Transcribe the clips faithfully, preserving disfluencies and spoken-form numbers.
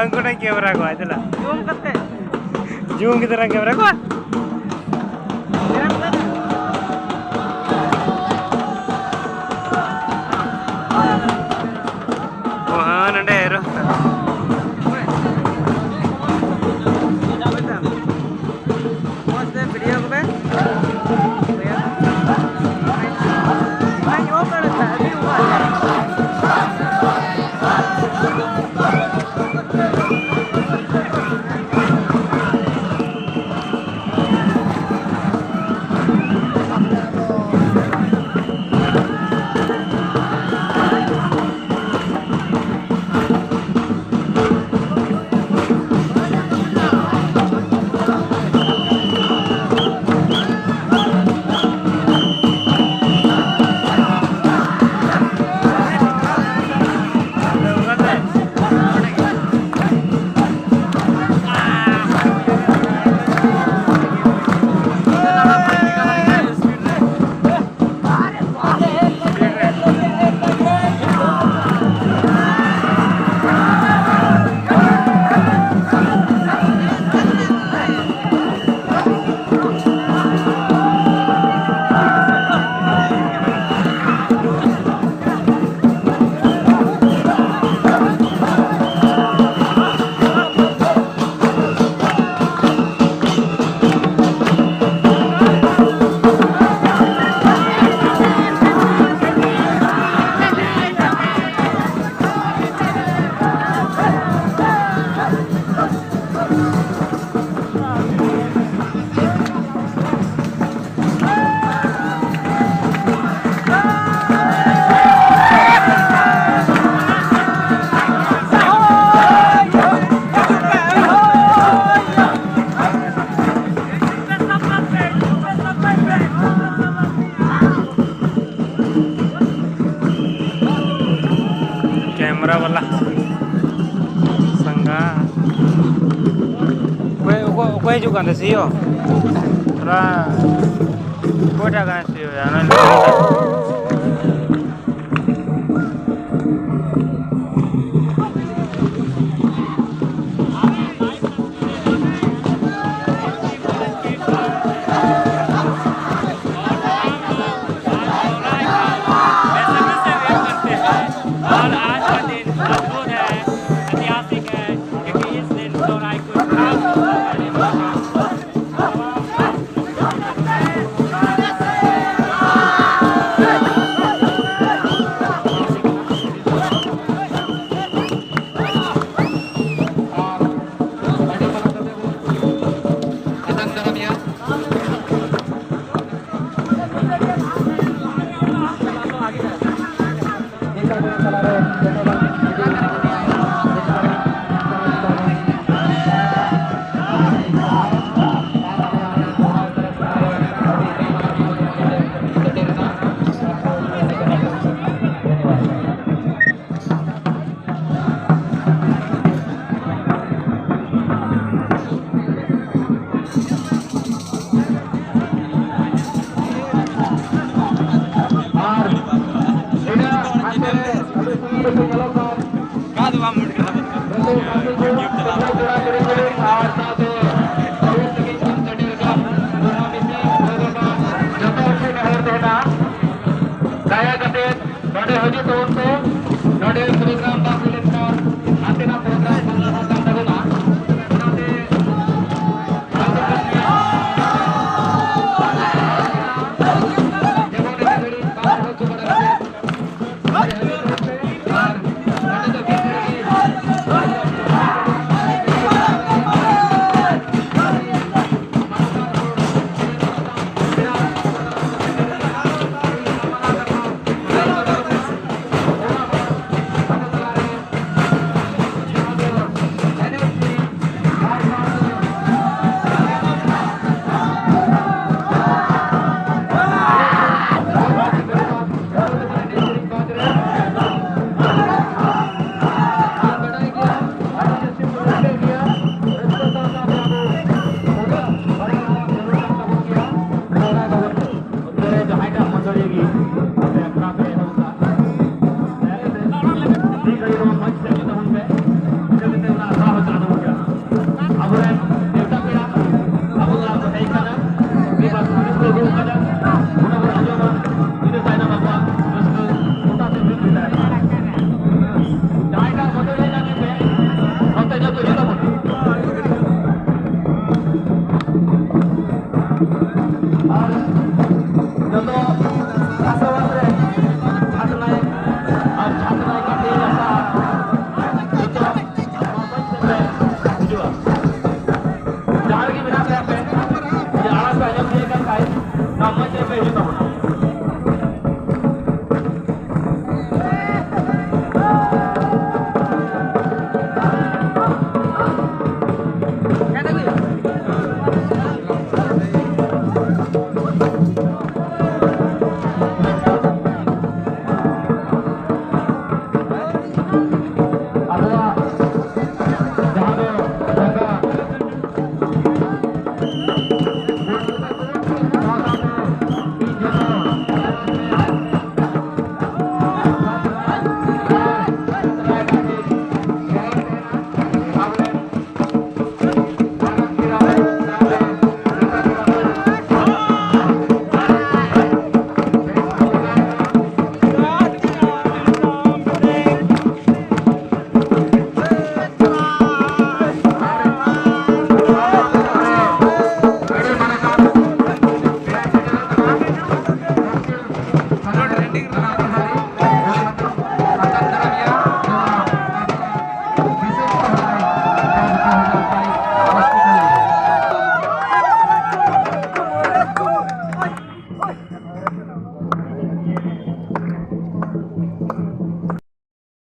ᱩᱱᱠᱩ ᱴᱷᱮᱱ ᱠᱮᱢᱮᱨᱟ ᱠᱚᱣᱟ, ᱪᱟᱞᱟᱜ᱾ ᱡᱩᱢ ᱠᱟᱛᱮ᱾ ᱡᱩᱢ ᱠᱟᱛᱮ ᱞᱟᱝ ᱠᱮᱢᱮᱨᱟ ᱠᱚᱣᱟ᱾ ᱚ, ᱦᱮᱸ, ᱱᱚᱰᱮ ᱮᱨᱚᱜ ᱠᱟᱱᱟ᱾ ᱢᱚᱡᱽ ᱛᱮ ᱵᱷᱤᱰᱤᱭᱳ ᱠᱚᱯᱮ᱾ ᱠᱮᱢᱨᱟ ᱵᱟᱞᱟ ᱥᱟᱸᱜᱟ᱾ ᱚᱠᱚᱭ, ᱚᱠᱚᱭ, ᱚᱠᱚᱭ ᱦᱤᱡᱩᱜ ᱠᱟᱱ ᱛᱟᱦᱮᱸ, ᱥᱤᱭᱳ? ᱛᱷᱚᱲᱟ ᱚᱠᱚᱭᱴᱟᱜ ᱠᱟᱱᱟᱭ ᱥᱤᱭᱳ ᱭᱟ? ᱚᱱᱟ ᱞᱟᱹᱭ ᱢᱮ᱾ ᱫᱟᱭᱟ ᱠᱟᱛᱮ ᱱᱚᱰᱮ ᱦᱤᱡᱩᱜ ᱛᱟᱵᱚᱱ ᱯᱮ᱾ ᱱᱚᱰᱮ ᱯᱨᱳᱜᱨᱟᱢ ᱵᱟᱝ ᱦᱩᱭ ᱞᱮᱱᱠᱷᱟᱱ ᱦᱟᱱᱛᱮᱱᱟᱜ ᱯᱨᱳᱜᱨᱟᱢ ᱵᱟᱝ ᱜᱟᱱᱚᱜ ᱠᱟᱱ ᱛᱟᱵᱚᱱᱟ᱾ ᱚᱱᱟᱛᱮ ᱡᱮᱢᱚᱱ ᱱᱤᱭᱟᱹ ᱜᱷᱟᱹᱲᱤᱡ ᱵᱟᱝ ᱦᱚᱪᱚ ᱵᱟᱲᱟ ᱠᱟᱛᱮ ᱱᱚᱰᱮ ᱦᱤᱡᱩᱜ ᱛᱟᱵᱚᱱ ᱯᱮ᱾ ᱟᱨ ᱱᱚᱰᱮ ᱫᱚ ᱢᱤᱫ ᱜᱷᱟᱹᱲᱤᱡ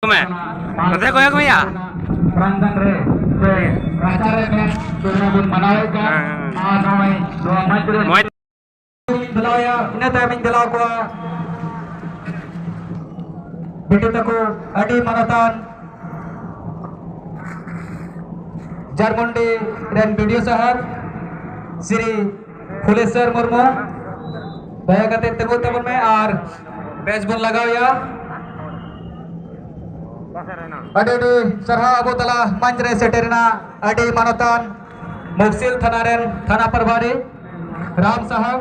ᱢᱮ᱾ ᱱᱚᱛᱮ ᱠᱚᱭᱚᱜ ᱢᱮ ᱭᱟ᱾ ᱯᱨᱟᱝᱜᱚᱱ ᱨᱮ ᱥᱮ ᱨᱟᱪᱟ ᱨᱮ ᱢᱮᱱ ᱛᱮ ᱵᱚᱱ ᱢᱟᱱᱟᱣᱮᱫ ᱠᱟᱱ᱾ ᱦᱮᱸ᱾ ᱟᱨ ᱱᱚᱜᱼᱚᱭ ᱱᱚᱣᱟ ᱢᱚᱧᱪ ᱨᱮ ᱢᱚᱡᱽ᱾ ᱫᱮᱞᱟᱣᱭᱟ, ᱤᱱᱟᱹ ᱛᱟᱭᱚᱢ ᱤᱧ ᱫᱮᱞᱟᱣ ᱠᱚᱣᱟ ᱵᱤᱴᱤ ᱛᱟᱠᱚ, ᱟᱹᱰᱤ ᱢᱟᱱᱚᱛᱟᱱ ᱡᱟᱨᱢᱩᱱᱰᱤ ᱨᱮᱱ ᱵᱤ ᱰᱤ ᱳ ᱥᱟᱦᱮᱵᱽ ᱥᱨᱤ ᱯᱷᱩᱞᱮᱥᱚᱨ ᱢᱩᱨᱢᱩ, ᱫᱟᱭᱟ ᱠᱟᱛᱮ ᱛᱤᱸᱜᱩ ᱛᱟᱵᱚᱱ ᱢᱮ ᱟᱨ ᱵᱮᱪ ᱵᱚᱱ ᱞᱟᱜᱟᱣᱭᱟ᱾ ᱟᱹᱰᱤ ᱟᱹᱰᱤ ᱥᱟᱨᱦᱟᱣ ᱟᱵᱚ ᱛᱟᱞᱟ ᱢᱚᱧᱪ ᱨᱮ ᱥᱮᱴᱮᱨᱮᱱᱟ ᱟᱹᱰᱤ ᱢᱟᱱᱚᱛᱟᱱ ᱢᱩᱠᱥᱤᱞ ᱛᱷᱟᱱᱟ ᱨᱮᱱ ᱛᱷᱟᱱᱟ ᱯᱨᱚᱵᱷᱟᱨᱤ ᱨᱟᱢ ᱥᱟᱦᱟ᱾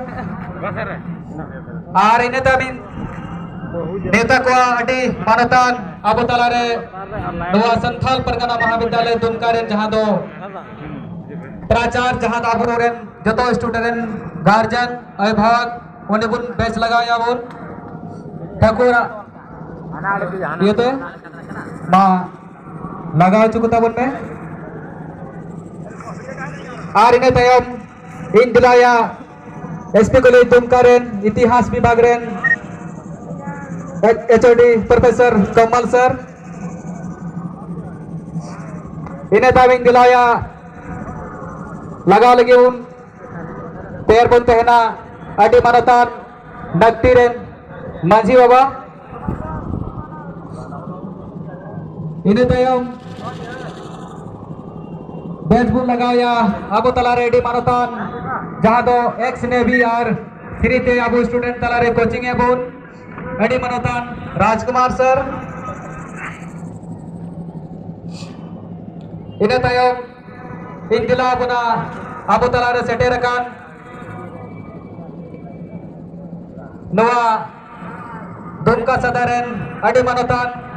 ᱟᱨ ᱤᱱᱟᱹ ᱛᱟᱭᱚᱢ ᱱᱮᱛᱟ ᱠᱚᱣᱟᱜ ᱟᱹᱰᱤ ᱢᱟᱱᱚᱛᱟᱱ ᱟᱵᱚ ᱛᱟᱞᱟᱨᱮ ᱱᱚᱣᱟ ᱥᱟᱱᱛᱷᱟᱞ ᱯᱟᱨᱜᱟᱱᱟ ᱢᱚᱦᱟᱵᱤᱫᱽᱫᱟᱞᱚᱭ ᱫᱩᱢᱠᱟ ᱨᱮᱱ ᱡᱟᱦᱟᱸ ᱫᱚ ᱯᱨᱟᱪᱟᱨ, ᱡᱟᱦᱟᱸ ᱫᱚ ᱟᱵᱚᱨᱮᱱ ᱡᱚᱛᱚ ᱥᱴᱩᱰᱮᱱᱴ ᱨᱮᱱ ᱜᱟᱨᱡᱮᱱ, ᱚᱵᱷᱤᱵᱷᱟᱵᱚᱠ, ᱚᱸᱰᱮ ᱵᱚᱱ ᱵᱮᱪ ᱞᱟᱜᱟᱣᱮᱫᱼᱟ ᱵᱚᱱ ᱴᱷᱟᱹᱠᱩᱨᱟᱜ ᱤᱭᱟᱹᱛᱮ᱾ ᱢᱟ ᱞᱟᱜᱟᱣ ᱦᱚᱪᱚ ᱠᱚᱛᱟ ᱵᱚᱱ ᱢᱮ᱾ ᱟᱨ ᱤᱱᱟᱹ ᱛᱟᱭᱚᱢ ᱤᱧ ᱫᱮᱞᱟᱭᱟ ᱮᱥ ᱯᱤ ᱠᱚᱞᱮᱡᱽ ᱫᱩᱢᱠᱟ ᱨᱮᱱ ᱤᱛᱤᱦᱟᱥ ᱵᱤᱵᱷᱟᱜᱽ ᱨᱮᱱ ᱮᱪ ᱳ ᱰᱤ ᱯᱨᱚᱯᱷᱮᱥᱚᱨ ᱠᱚᱢᱚᱞ ᱥᱟᱨ᱾ ᱤᱱᱟᱹ ᱛᱟᱭᱚᱢ ᱤᱧ ᱫᱮᱞᱟᱭᱟ ᱞᱟᱜᱟᱣ ᱞᱟᱹᱜᱤᱫ ᱵᱚᱱ ᱛᱮᱭᱟᱨ ᱵᱚᱱ ᱛᱟᱦᱮᱱᱟ ᱟᱹᱰᱤ ᱢᱟᱱᱚᱛᱟᱱ ᱱᱟᱠᱴᱤ ᱨᱮᱱ ᱢᱟᱹᱡᱷᱤ ᱵᱟᱵᱟ᱾ ᱤᱱᱟᱹ ᱛᱟᱭᱚᱢ ᱵᱮᱪ ᱵᱚᱱ ᱞᱟᱜᱟᱣᱭᱟ ᱟᱵᱚ ᱛᱟᱞᱟᱨᱮ ᱟᱹᱰᱤ ᱢᱟᱱᱚᱛᱟᱱ, ᱡᱟᱦᱟᱸ ᱫᱚ ᱮᱠᱥ ᱱᱮᱵᱷᱤ ᱟᱨ ᱯᱷᱨᱤ ᱛᱮ ᱟᱵᱚ ᱥᱴᱩᱰᱮᱱᱴ ᱛᱟᱞᱟᱨᱮ ᱠᱳᱪᱤᱝ ᱮᱫ ᱵᱚᱱ ᱟᱹᱰᱤ ᱢᱟᱱᱚᱛᱟᱱ ᱨᱟᱡᱽᱠᱩᱢᱟᱨ ᱥᱟᱨ᱾ ᱤᱱᱟᱹ ᱛᱟᱭᱚᱢ ᱤᱧ ᱫᱮᱞᱟ ᱟᱵᱚᱱᱟ ᱟᱵᱚ ᱛᱟᱞᱟᱨᱮ ᱥᱮᱴᱮᱨ ᱟᱠᱟᱱ ᱱᱚᱣᱟ ᱫᱩᱢᱠᱟ ᱥᱟᱫᱟ ᱨᱮᱱ ᱟᱹᱰᱤ ᱢᱟᱱᱚᱛᱟᱱ